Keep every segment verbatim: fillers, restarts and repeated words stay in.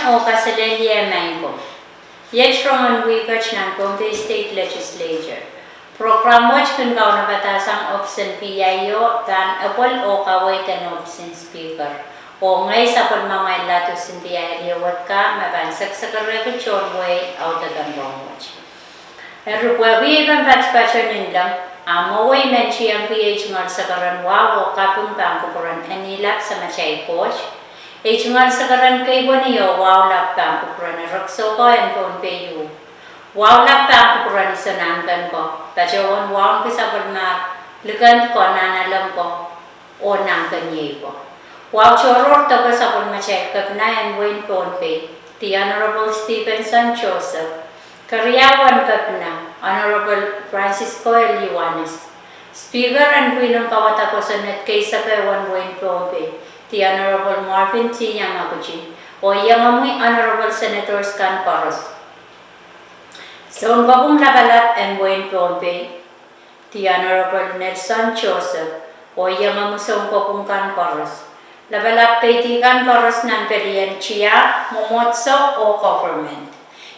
Oh kaselehlie maing ko. Iet rongen wihk et nan Pohnpei State Legislature, prokram wet kin kaunopada sang ohpis en PIO pahn epwel oh kaweid en ohpis en Speaker. Oh ngehi sapwellimamwail Ladu Cynthia Eliowet Carr me pahn sekisekerehki tohn wehi audepen rong wet. Eri pwehki ei pahn patopato nin leng, a mwowei I men tiengki ei tungoal sekeren wahu oh kaping pahn kupwuren Eni Lap Samatail Koht, ei tungoal sekeren keipweni oh wahu lap pahn kupwuren Erekiso ko en Pohnpei uh, wahu lap pahn kupwuren Iso Nahnken ko, patohwan wauneki sapwellimar Likend ko, Nahnalek ko, oh Nahnkeniei ko. Wahu tohrohr doke sapwellimatail Kepina en wehin Pohnpei, The Honorable Stephenson Joseph, keriau en Kepina, Honorable Francisco L. Ioanis, Speaker en pwihn en kawada kosonned keisek ehu en wehin Pohnpei, The Honorable Marvin T. Yamaguchi, oh iengomwi Honorable Senators kan koaros. Sounkopwung Lapalap en wehin Pohnpei, The Honorable Nelson Joseph, oh iengomwi sounkopwung kan koaros. Lapalap keidi kan koaros nan pelien tiahk, mwomwohdiso oh government.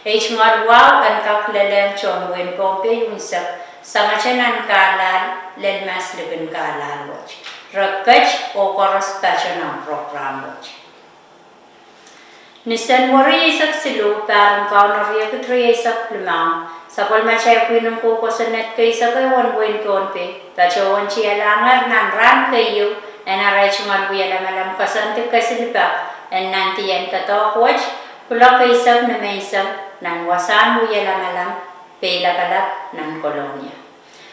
Ei tungoal wahu en kak lelehng tohn wehin Pohnpei unsek, sangete nan kahlahl lel maslikin kahlahl wet. Re ket oh koaros patohwan prokram wet. Ni Senweri eisek siluh, pahr en Kauno riekid rieisek limau, sapwellimatail pwihn en kou kosonned keisek ehu en wehin Pohnpei patohwan tialahngehr nan rahn keieu en arail tungoal wielamalam koasoandi kesil pak en nandien doadoahk wet, kuloak eisek nimenseng, nan wasahn wielamalam Peilapalap nan Kolonia.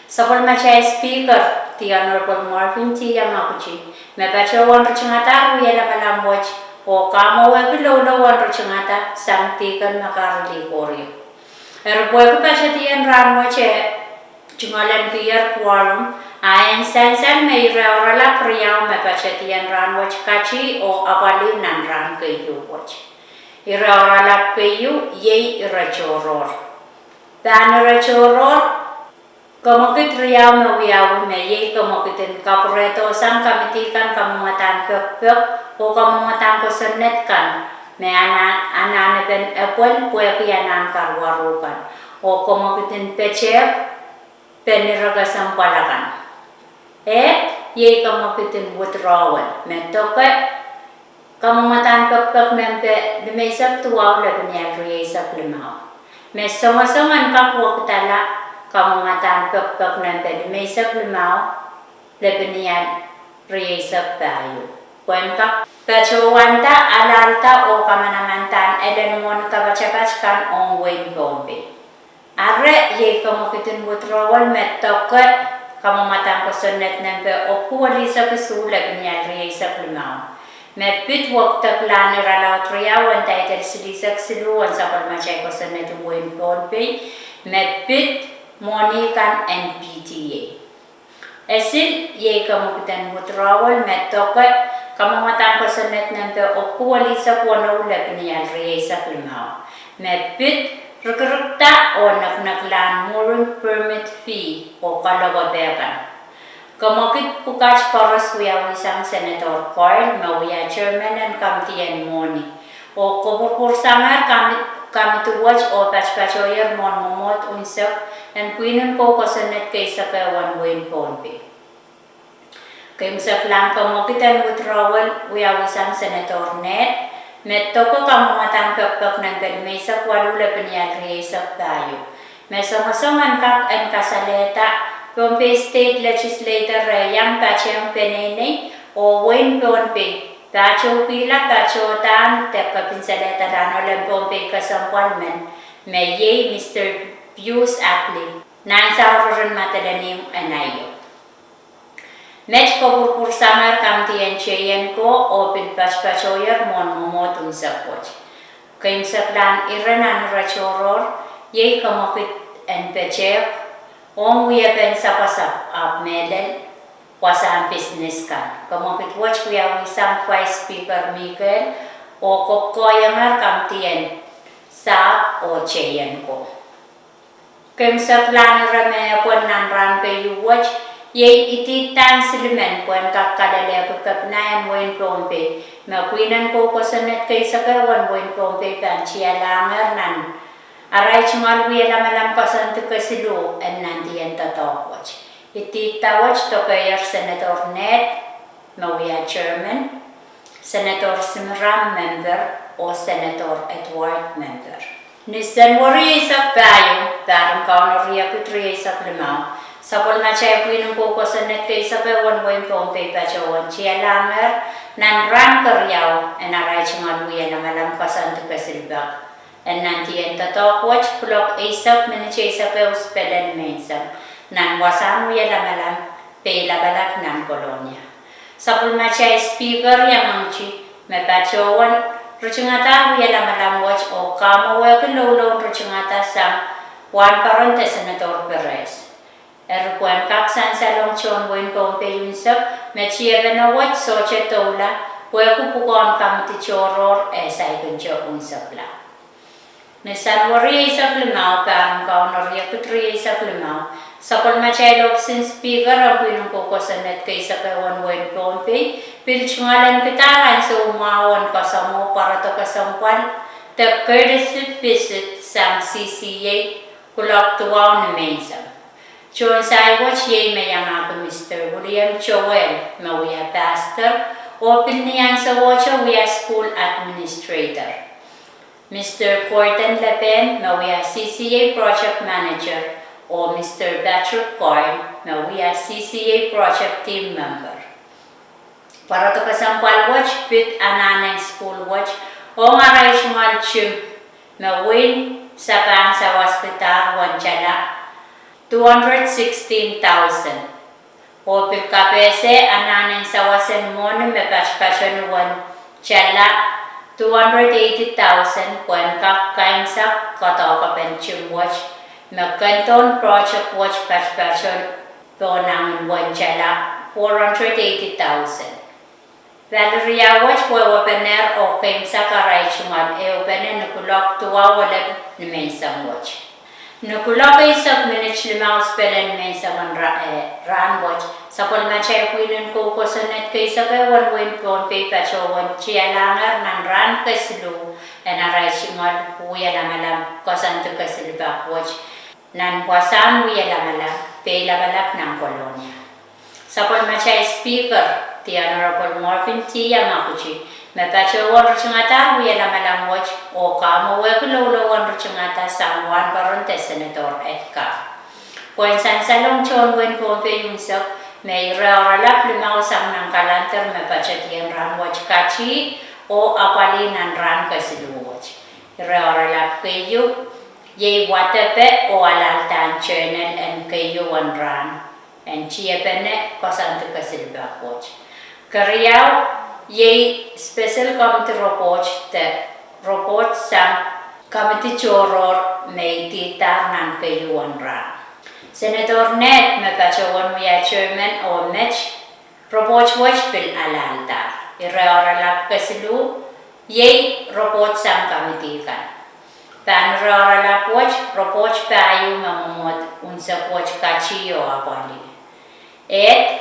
Sapwellimatail Speaker, The Honorable Marvin T. Yamaguchi, me patohwan ritingadahr wielamalam wet oh kamwowehki loulou en ritingada sang dihken me kar lih koaros. Eri pwehki patedien rahn wet e tungoal en kiher quorum, a en sansal me ire oaralap riau me patedien rahn wet kati oh apwalih nan rahn keieu wet. Ire oaralap keieu iei ire tohrohr. Pahn ire tohrohr, kemwekid riau me wiawi me iei kemwekid en kapwurehdo sang kamidi kan kamwomwadahn pekipek oh kamwomwadahn kosonned kan me anahnepen epwel pwehki anahn karuwaru kan, oh kemwekid en petehk pen ire kesempwal akan. Ehk, iei kemwekid en withdrawal me doke kamwomwadahn pekipek nempe limeisek duwau lepinial rieisek limau. Me songosong en kak wekidala kamwomwadahn pekipek nempe limeisek limau lepinial rieisek pahieu, pwehn kak patohwanda alahlda oh kamanamandahr elen mwohni kapatapat kan ong wehin Pohnpei. Eri iei kemwekid en withdrawal me doke kamwomwadahn kosonned nempe epwuo lihsek isuh lepinial rieisek limau, me pid wekideklahn irelaud riau en title silihsek siluh en sapwellimatail kosonned en wehin Pohnpei, me pid mwohni kan en PTA. Esil, iei kemwekid en withdrawal me doke kamwomwadahn kosonned nempe epwuo lihsek weneu lepinial rieisek limau, me pid rikirikda oh nekineklahn mooring permit fee oh kalokepe kan. Kemwekid pwukat koaros wiawi sang Senator Coyle me wia chairman en kamidi en mwohni, oh kopwurpwursangehr kamidi wet oh patpatohier mwohn mwomwohd unsek en pwihn en kou kosonned keisek ehu en wehin Pohnpei. Keimwseklahn kemwekid en withdrawal wiawi sang Senator Ned, me doke kamwomwadahn pekipek nempe limeisek waluh lepinial rieisek pahieu. Me songosong en kak en kasalehda Pohnpei State Legislature re iang patehng peneinei oh wehin Pohnpei patohkihla patohdahn de kepinsalehda Lahn Ohl en Pohnpei kesempwal men, me iei Mister Pius Appley, nan saureren Madolenihmw en aio. Met kopwurpwursangehr kamidi en teienko oh pil patpatohier mwohn mwomwohd unsek wet. Keimwseklahn ire nan ire tohrohr iei kemwekid en petehk ong wiepen sapwasapw ahpw mehlel wasahn pisines kan. Kemwekid wet wiawi sang Vice Speaker Mikel oh kokohiengehr kamidi en sahpw oh teienko. Keimwseklahn ire me epwel nan rahn keieu wet iei idihdahn silimen pwehn kak kalelehki Kepina en wehin Pohnpei, Me pwihn en kou kosonned keisek ehu en wehin Pohnpei pahn tialahngehr nan arail tungoal wie lamalam koasoandi kesiluh en nantihong doadoahk wet. Idihda wet dokedokehr Senator Ned, me wia chairman, Senator Shimiram, member, oh Senator Edward, member. Ni Senweri eisek pahieu, pahr en Kauno riekid rieisek limau, sapwellimatail pwihn en kou kosonned keisek ehu en wehin Pohnpei patohwan tialahngehr nan rahn keriau en arail tungoal wie lamalam koasoandi kesilpek en nantihong doadoahk wet kuloak eisek minit eisek ehu sipelen menseng nan wasahn wie lamalam, Peilapalap nan Kolonia. Sapwellimatail Speaker iangahki me patohwan ritingadahr wie lamalam wet oh kamwehwehki loulou en ritingada sang wahnpoaron de Senator Perez. Eri pwehn kak sansalong tohn wehin Pohnpei unsek me tiepene wet sohte doula pwehki pwukoahn kamidi tohrohr eh saikinte unsekla. Ni Senweri eisek limau, pahr en Kauno riekid rieisek limau, sapwellimatail ohpisen Speaker en pwihn en kou kosonned keisek ehu en wehin Pohnpei pil tungoal en kidahr ansou mwahu en kasamwo pwarodo kesempwal de courtesy visit sang C C A kuloak duwau ni menseng. Tohn sahi wet iei me iangahki Mister William Joel, me wia pastor, oh pil ni ansowohte wia school administrator. Mister Gordon Lepehn, me wia C C A project manager, oh Mister Patrick Korn, me wia C C A project team member. Pwarodo kesempwal wet pid anahnen sukuhl wet ong arail tungoal tim, me wein sapahn sawaskidahr uwen tala two hundred sixteen thousand. Oh pil kapehse anahnen sawas en mwohni me patpato ni uwen tala two hundred eighty thousand pwehn kak kaimwisekala doadoahkepen tim wet, me kehndon project wet patpato pohnangin uwen tala four hundred eighty thousand. Valeria wet wehwehpenehr oh keimwisekala arail tungoal ehupene ni kuloak duwau elep ni menseng wet. Ni kuloak eisek minit limau sipelen menseng en ra-, eh, rahn wet, sapwellimatail pwihn en kou kosonned keisek ehu en wein Pohnpei patohwan tialahngehr nan rahn kesiluh en arail tungoal wie lamalam koasoandi kesilpek wet nan wasahn wie lamalam, Peilapalap nan Kolonia. Sapwellimatail Speaker, the Honorable Morvin T. Yamaguchi, me patohwan ritingadahr wie lamalam wet oh kamwehwehki loulou en ritingada sang wahnpoaron de Senator Edgar. Pwehn sansalong tohn wein Pohnpei unsek, me ire oaralap limau sang nan calendar me patedien rahn wet katih oh apwalih nan rahn kesiluh wet. Ire oaralap keieu iei wadepe oh alahldahr journal en keieu en rahn en tiepene koasoandi kesilpek wet. Keriau iei special committee report de report sang kamidi tohrohr me idihdahr nan keieu en rahn. Senator Ned me patohwan wia chairman oh met, report wet pil alahldahr. Ire oaralap kesiluh iei report sang kamidi kan. Pahn ire oaralap wet report pahieu me mwomwohd unsek wet katih oh apwalih. Ehd,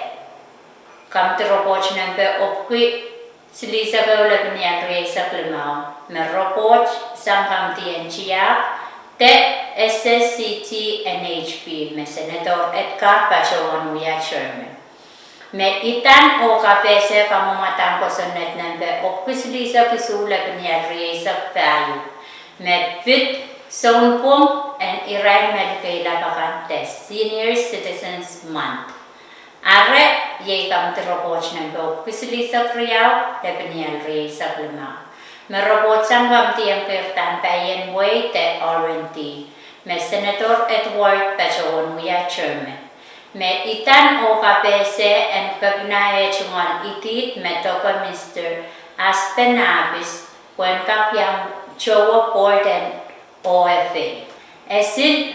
kamidi report nempe epwiki silihsek ehu lepeni ahn rieisek limau, me report sang kamidi en tiahk de S S C T N H P, me Senator Edgar patohwan wia chairman. Me idan oh kapehse kamwomwadahn kosonned nempe epwiki silihsek isuh lepeni ahn rieisek pahieu, me pid sounpwong en irail me likeilap akan de Senior Citizens Month. Are iei kamidi report nempe epwiki silihsek riau lepeni ahn rieisek limau, me report sang kamidi en keirdahn paien wehi de R and D, me Senator Edward patohwan wia chairman. Me idan oh kapehse en kepina eh tungoal idihd me doke Mister Aspen Ahpis, pwehn kak iang towe board en O F A. Esil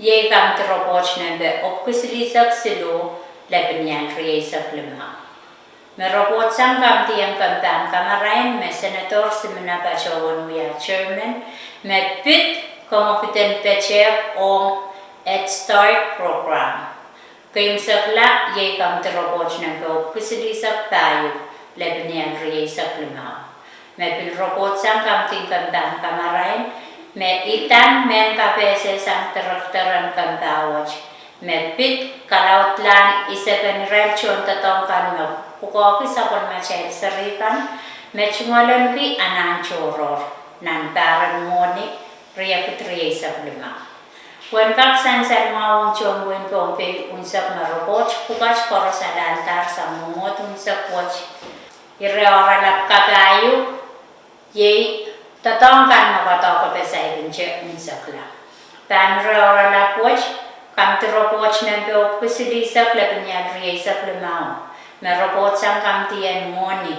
iei kamidi report nempe epwiki silihsek siluh lepeni ahn rieisek limau, me report sang kamidi en kempahn kamarain, me Senator Simina patohwan wia chairman, me pid kamwekid en petehk ong Head Start program. Keimwisekala iei kamidi report nempe epwiki silihsek pahieu, lepinial rieisek limau. Me pil ripoht sang kamidi en kemp pahn kamarain, me idan mehn kapehse sang director en kemp wet, me pid kalaudlahn isepen irail tohndoadoahk kan me pwukoahki sapwellimatail seri kan, me tungoalenki anahn tohrohr, nan pahren mwohni, riekid rieisek limau. Pwehn kak sansal mwahu ong tohn wehin Pohnpei unsek me ripoht pwukat koaros alahldahr sang mwomwohd unsek wet, ire oaralap kapahieu, iei doadoahk kan me koadoahke saikinte unsekla. Pahn ire oaralap wet, kamidi ripoht nempe epwiki silihsek lepinial rieisek limau, me ripoht sang kamidi en mwohni,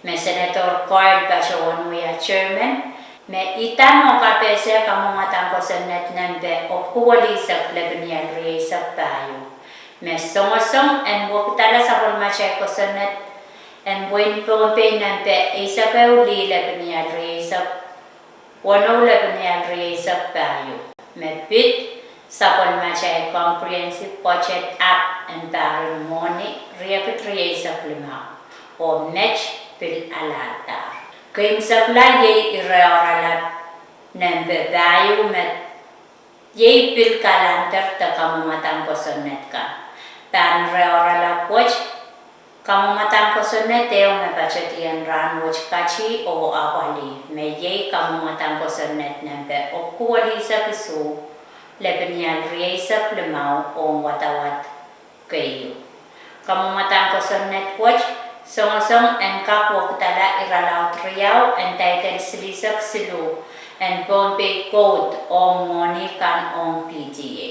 me Senator Coyle patohwan wia chairman, me idan oh kapehse kamwomwadang kosonned nempe epwiki silihsek lepinial rieisek pahieu, me songosong en wekidala sapwellimatail kosonned en wehin Pohnpei nempe eisek ehu lih lepinial rieisek weneu lepinial rieisek pahieu, me pid sapwellimatail Comprehensive Budget Act en pahren mwohni, riekid rieisek limau, oh met pil alahldahr. Keimwsekla iei ire oaralap nempe pahieu me iei pil kalander de kamwomwadang kosonned kan. Pahn ire oaralap wet, kamwomwadang kosonned ehu me patohdihen rahn wet kati oh apwalih, me iei kamwomwadang kosonned nempe epwiki silihsek isuh lepinial rieisek limau ong wadawad keieu. Kamwomwadang kosonned wet songosong en kak wekidala irelaud riau en title silihsek siluh en Pohnpei Code ong mwohni kan ong P T A.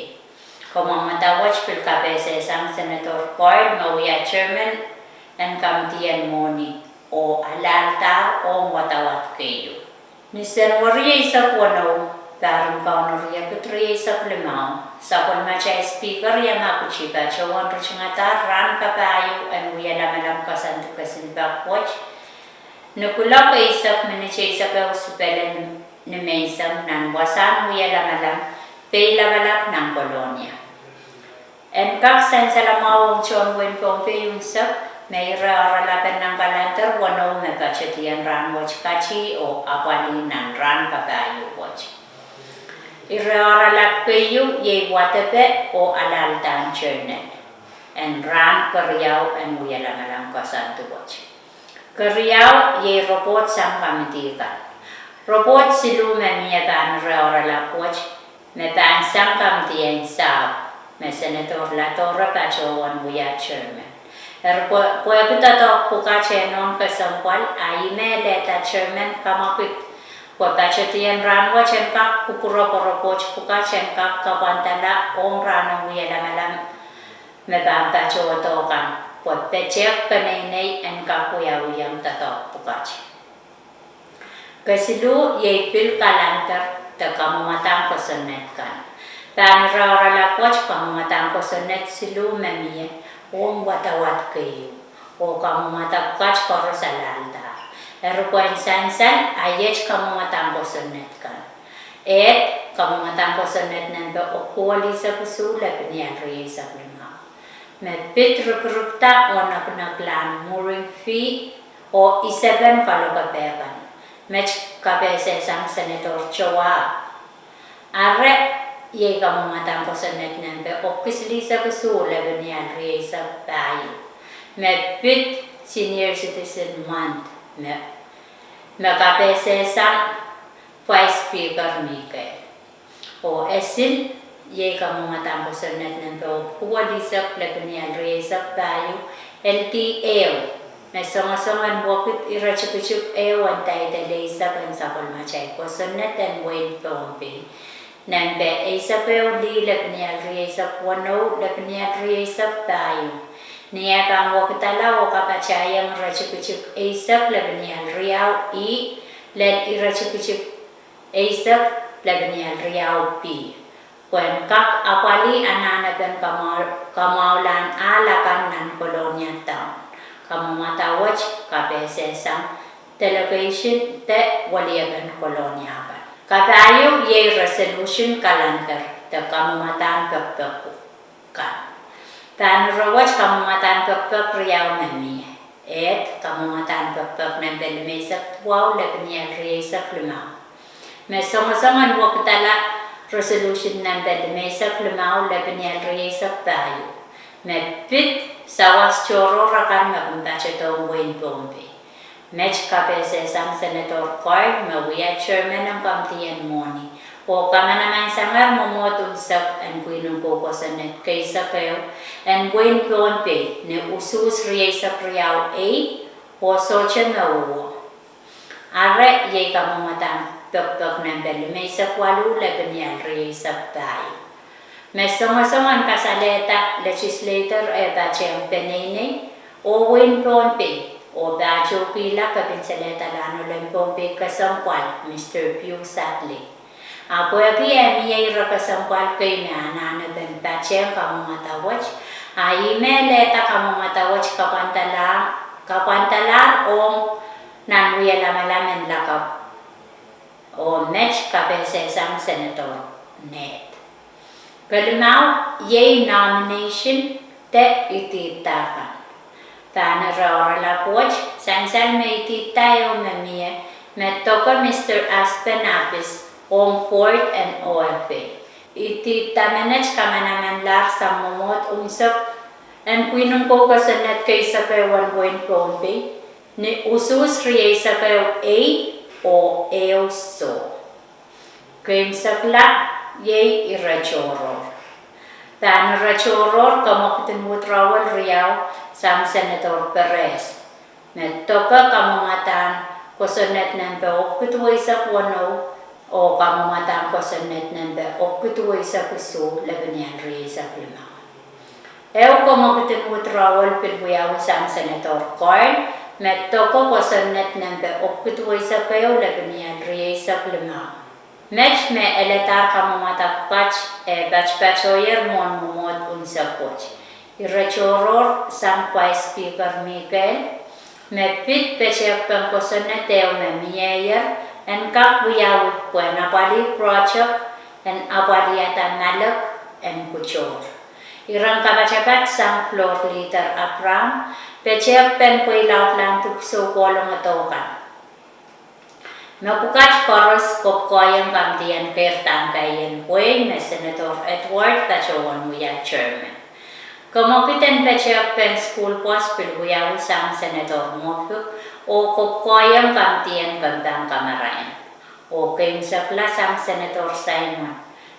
Kamwomwada wet pil kapehse sang Senator Coyle me wia chairman en kamidi en mwohni, oh alahldahr ong wadawad keieu. Ni Senweri eisek weneu, pahren Kauno riekid rieisek limau, sapwellimatail Speaker Yamaguchi patohwan ritingada rahn kapahieu en wia lamalam koasoandi kesin pak wet, ni kuloak eisek minit eisek ehu sipele nimenseng nan wasahn wia lamalam Peilapalap nan Kolonia. En kak sansal mwahu ong tohn wehin Pohnpei unsek, me ire oaralapen nan kalander weneu me patohdihen rahn wet kati oh apwalih nan rahn kapahieu wet. Ire oaralap keieu iei wadepe oh alahldahn journal en rahn keriau en wia lamalam koasoandi wet. Keriau iei ripoht sang kamidi kan. Ripoht siluh me mie pahn ire oaralap wet, me pahn sang kamidi en sahpw, me Senator Ladora patohwan wia chairman. Eri pwe, pwehki doadoahk pwukat en nohn kesempwal, a ih me lehda chairman kamwakid pwe patohdihen rahn wet en kak kupwure pwe ripoht pwukat en kak kapwandala ong rahn en wia lamalam me pahn patohdo kan, pwe petehk keneinei en kak wiawihong doadoahk pwukat. Kesiluh iei pil kalander de kamwomwadang kosonned kan. Pahn ire oaralap wet kamwomwadang kosonned siluh me mie ong wadawad keieu, oh kamwomwada pwukat koaros alahldahro. Eri pwehn sansal, a iet kamwomwadang kosonned kan. Ehd, kamwomwadang kosonned nempe epwiki silihsek isuh lepinial rieisek limau, me pid rikirikda oh nekineklahn mooring fee oh isepen kalokepe kan. Met kapehse sang Senator Choa. Ire iei kamwomwadang kosonned nempe epwiki silihsek isuh lepinial rieisek pahieu, me pid Senior Citizen Month, me, me kapehse sang Vice Speaker Mike. Oh esil iei kamwomwadang kosonned nempe epwiki silihsek lepinial rieisek pahieu, L D A, me songosong en wekid iretikitik ehu en title eisek en sapwellimatail kosonned en wehin Pohnpei, nempe eisek ehu lih lepinial rieisek weneu lepinial rieisek pahieu. Ni eh pahn wekidala oh kapatahieng iretikitik eisek lepinial riau E lel iretikitik eisek lepinial riau B, pwehn kak apwalih anahnepen kamwahu, kamwahulahn ahl akan nan Kolonia Town. Kamwomwada wet kapehse sang delegation de weliepen Kolonia kan. Kapahieu iei resolution kalander de kamwomwadahn pekipek kan. Pahn ire wet kamwomwadahn pekipek riau me mie. Ed, kamwomwadahn pekipek nempe limeisek duwau, lepinial rieisek limau. Me songosong en wekidala resolution nempe limeisek limau, lepinial rieisek pahieu. Me pid sawas tohrohr akan me kin patohdohng wehin Pohnpei. Met kapehse sang Senator Carl me wia chairman en komiti en mwohni, oh kamanamansangehr mwomwohd unsek en pwihn en kou kosonned keisek ehu en wehin Pohnpei ni usuhs rieisek riau ei oh sohte me uwo. Are iei kamwomwadahn pekipek nempe limeisek waluh, lepinial rieisek pahieu. Me songosong en kasalehda legislator eh patehng peneinei oh wehin Pohnpei, oh patohkihla kepin salehdalahn ohl en Pohnpei kesempwal, Mister Pius Atlei. A pwehki eh mie ire kesempwal kei me anahnepen patehng kamwomwada wet, a ih me lehda kamwomwada wet kapwandalahr, kapwandalahr ong nan wia lamalam en lakapw. Oh met kapehse sang Senator Ned. Kelimau, iei nomination de idihdahkan. Pahn ire oaralap wet, sansal me idihda ehu me mie, me doke Mister Aspen Apis ong board en O F A. Idihda menet kamanamanlahr sang mwomwohd unsek en pwihn en kou kosonned keisek ehu en wehin Pohnpei ni usuhs rieisek ehu ei oh ehu soh. Keimwsekla, iei ire tohrohr. Pahn ire tohrohr kamwomwad en withdrawal riau sang Senator Perez, me doke kamwomwadahn kosonned nempe epwiki duweisek weneu oh kamwomwadahn kosonned nempe epwiki duweisek isuh, lepinial rieisek limau. Ehu kamwomwad en withdrawal pil wiawi sang Senator Carl, me doke kosonned nempe epwiki duweisek ehu, lepinial rieisek limau. Met me eladahr kamwomwada pwukat eh patpatohier mwohn mwomwohd unsek wet. Ire tohrohr sang Vice Speaker Mikel, me pid petehkpen kosonned ehu me mieier en kak wiawi pwehn apwalih project en apwalihada malek en kutohr. Iren kapatapat sang Floor Leader Abraham, petehkpen pweilaudlahn dipwisou kohlongodo kan. Me pwukat koaros kopwukoahieng komiti en keirdahn paien pwein me Senator Edward patohwan wia chairman. Kamwomwad en petehkpen school bus pil wiawi sang Senator Moffitt oh kopwukoahieng komiti en kempahn kamarain. Oh keimwsekla sang Senator Simon,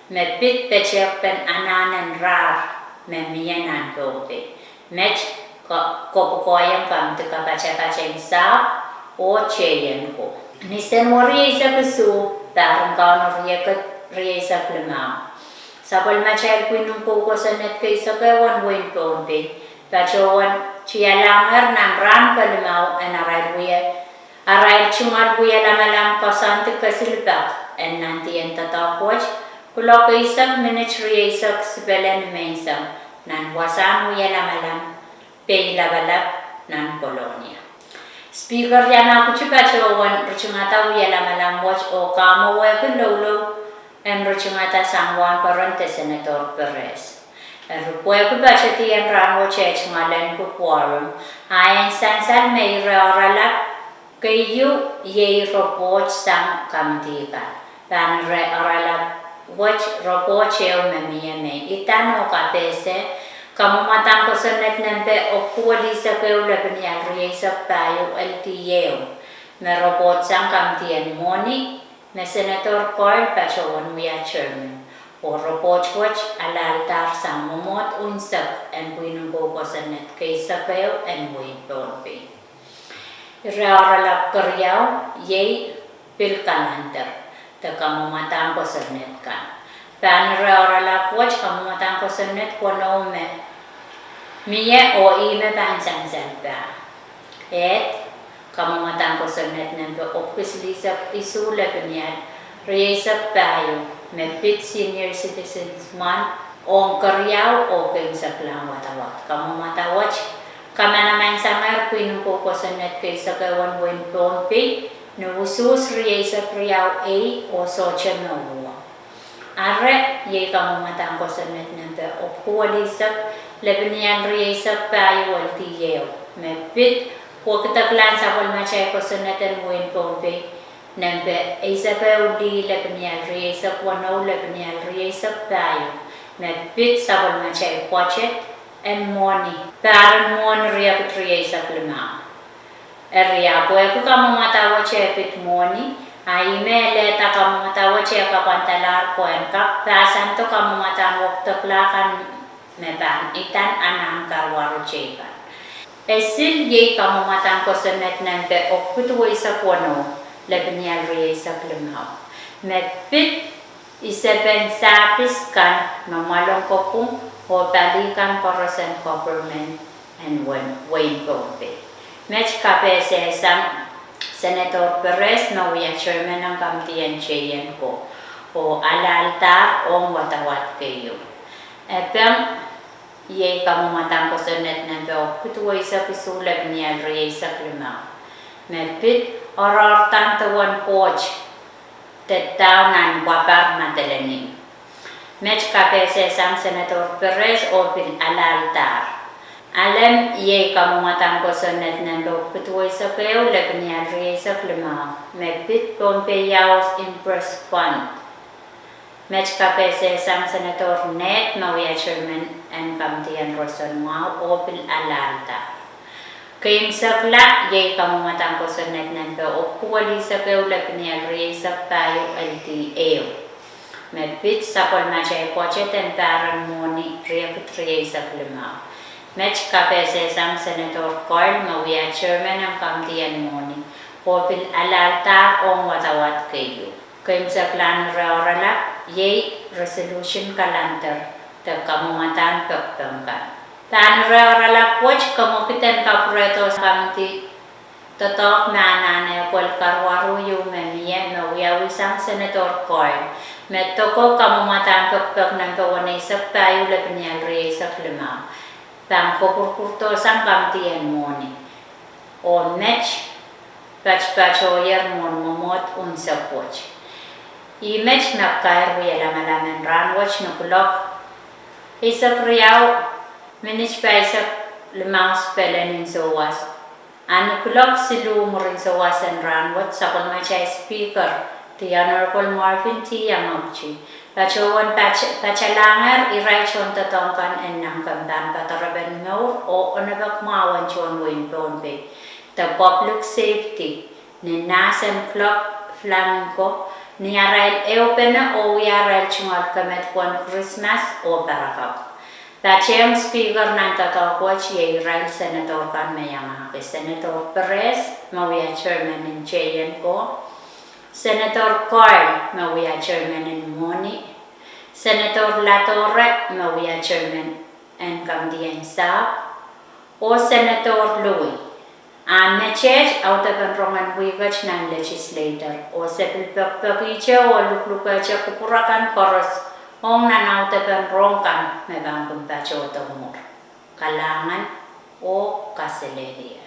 me pid petehkpen anahn en rahr me mie nan Pohnpei. Met ko-, kopwukoahieng komiti kapatapat en sahpw oh tehieng ko. Ni Senweri eisek isuh, pahr en Kauno riekid rieisek limau, sapwellimatail pwihn en kou kosonned keisek ehu en wehin Pohnpei patohwan tialahngehr nan rahn kelimau en arail wie, arail tungoal wie lamalam koasoandi kesil pak en nandien doadoahk wet, kuloak eisek minit rieisek sipele nimenseng, nan wasahn wie lamalam Peilapalap nan Kolonia. Speaker Yamaguchi patohwan ritingada wie lamalam wet oh kamwowehki loulou en ritingada sang wahnpoaron de Senator Perez. Eri pwehki patedi en rahn wet eh tungoalenki quorum, a en sansal me ire oaralap keieu iei report sang komiti kan. Pahn ire oaralap wet report ehu me mie me idahn oh kapehse kamwomwadahn kosonned nempe epwiki duwelisek ehu, lepinial rieisek pahieu, L D A, me report sang komiti en mwohni, me Senator Carl patohwan wia chairman. Oh report wet aladahr sang mwomwohd unsek en pwihn en kou kosonned keisek ehu en wehin Pohnpei. Ire oaralap keriau iei pil calendar de kamwomwadahn kosonned kan. Pahn ire oaralap wet kamwomwadahn kosonned weneu me mie oh ihme pahn sansal pah. Ed, kamwomwadahn kosonned nempe epwiki silihsek isuh, lepinial rieisek pahieu, me pid Senior Citizens Month ong keriau oh keimwseklahn wadawad. Kamwomwada wet kamanamansangeh pwihn en kou kosonned keisek ehu en wehin Pohnpei ni usuhs rieisek riau ei oh sohte me uwo. Are iei kamwomwadahn kosonned nempe epwiki duwelisek, lepinial rieisek pahieu, L D A, me pid Pwekidekla sapwellimatail kosonned en wehin Pohnpei, nempe eisek ehu lih lepin ial rieisek weneu lepin ial rieisek pahieu, me pid sapwellimatail budget en mwohni, pahr en mwohni riekid rieisek limau. Eri, a pwehki kamwomwada wet e pid mwohni, a ih me lehda kamwomwada wet e kapwandalahr pwehn kak pahsando kamwomwadan wekidekla kan me pahn idan anahn karuwaru teikan. E sil iei kamwomwadan kosonned nempe epwiki duweisek weneu lepin ial rieisek limau, me pid isepen sahpis kan me mwahlong kopwung oh pali kan koaros en government en wehin Pohnpei. Met kapehse sang Senator Perez me wia chairman en kamidi en J N ko, oh alehdahr ong wadawad keieu. E pil iei kamwomwadan kosonned nempe epwiki duweisek isuh lepin ial rieisek limau, me pid oaroahrdahn dewen Koht de daun nan Wapar Madolenihmw. Met kapehse sang Senator Perez oh pil alehdahr. Alehmw iei kamwomwadan kosonned nempe epwiki duweisek ehu lepin ial rieisek limau, me pid Pohnpei House Imprest Fund. Met kapehse sang Senator Ned me wia chairman en kamidi en roson mwahu oh pil alehdahr. Keimwseklahn iei kamwomwadan kosonned nempe epwiki welihsek ehu lepin ial rieisek pahieu L D ehu, me pid sapwellimatail budget en pahr en mwohni riekid rieisek limau. Met kapehse sang Senator Koil me wia chairman en kamidi en mwohni, oh pil alehdahr ong wadawad keieu. Keimwseklahn ire oaralap iei resolution calendar de kamwomwadan pekipek kan. Pahn ire oaralap wet ke mwekid en kapwurehdo kamidi doadoahk me anahne pwel karuwaru ieu me mie me wiawi sang Senator Koil, me doko kamwomwadan pekipek nempe weneisek pahieu lepin ial rieisek limau, pahn kopwurupwurdohsang kamidi en mwohni. Oh met patpatohier mwohn mwomwohd unsek wet. Ih met me kair wie lamalam en rahnwet ni kuloak eisek riau minit pahisek limau sipelen nin souwas. A ni kuloak siluh mwurin souwas en rahnwet, sapwellimatail Speaker, the Honorable Marvin T. Yamauchi, patohwan pat-, patalahngehr irail tohn doadoahk kan en nan kempan kadoarepen mour oh onopek mwahu en tohn wehin Pohnpei, de Public Safety, ni nahs en kuloak flamingo, ni arail ehupene oh wia arail tungoal kemedewe en Krismas oh parakapw. Patehng Speaker nan doadoahk wet iei irail Senator kan me iangahki: Senator Perez me wia chairman en J N ko, Senator Koil me wia chairman en mwohni, Senator Latore me wia chairman en kamidi en sahpw, oh Senator Louis. A meteht audepen rongen wihket nan legislature, oh se pil pekipekihte oh luklukehte kupwur akan koaros ong nan audepen rohng kan me pahn kin patohdo mwuhr. Kalahngan oh kaselehlie.